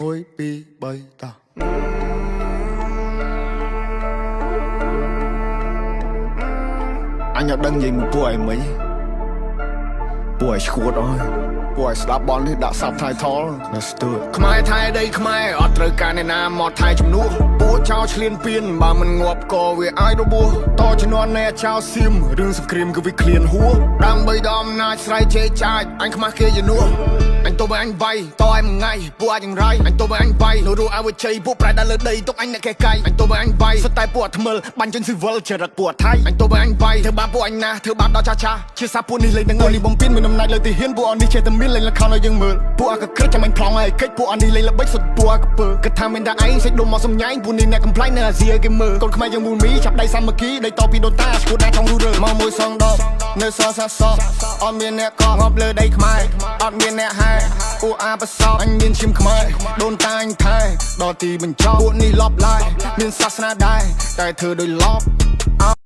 1 2 3តោះអញអត់ដឹងនិយាយមួយពួកឯងមិញពួកឯងឈួតអើយពួកឯងស្ដាប់បននេះដាក់ subtitle Let's do it ខ្មែរថៃដីខ្មែរអត់ត្រូវការអ្នកណាមកថៃជំនួសពួកចោលឆ្លៀនពៀនបើមិនងាប់ក៏វាអាចរបួសតជំនាន់នៃចោលសៀមរឿងសង្គ្រាមគឺវាឃ្លានហួសដើម្បីដល់អំណាចស្រ័យជេរចាចអញខ្មាស់គេជំនួសអញទៅបើអញវាយតឲ្យមួយថ្ងៃពួកអាចយ៉ាងរៃអញទៅបើអញវាយនៅរស់អវជ័យពួកប្រែដល់លើដីទុកអញអ្នកកេះកៃអញទៅបើអញវាយសុទ្ធតែពួកអាថ្មិលបាញ់ចេញស៊ីវិលចរិតពួកអាថៃអញទៅបើអញវាយធ្វើបាបពួកអញណាស់ធ្វើបាបដល់ចាស់ចាស់ជាសាពួកនេះលេងទាំងនេះបំពេញមានអំណាចលើទីហ៊ានពួកអនេះចេះតែមានលេងល្ខោនឲ្យយើងមើលពួកអាកក្រិចចាំអញប្លង់ឲ្យកិច្ចពួកអនេះលេងល្បិចសុទ្ធពួកអាកពើគិតថាមានតែឯងសេចដុំមកសំញែងពួកនេះអ្នកកំប្លែងនៅអាស៊ីឲ្យគេមើលកូនខ្មែរយើងមូលមីចាប់ដៃសាមគ្គីដីតពីដូនតាឈួតណាចង់រុះរើមកមួយសងដបនៅសសាសអត់មានអ្នកកងាប់លើដីខ្មែរអត់មានអ្នកហែពួកអាប្រសពអញមានឈាមខ្មែរដូនតាអញថែដល់ទីបញ្ចប់ពួកនេះលបឡាយមានសាសនាដែរតែធ្វើដោយលប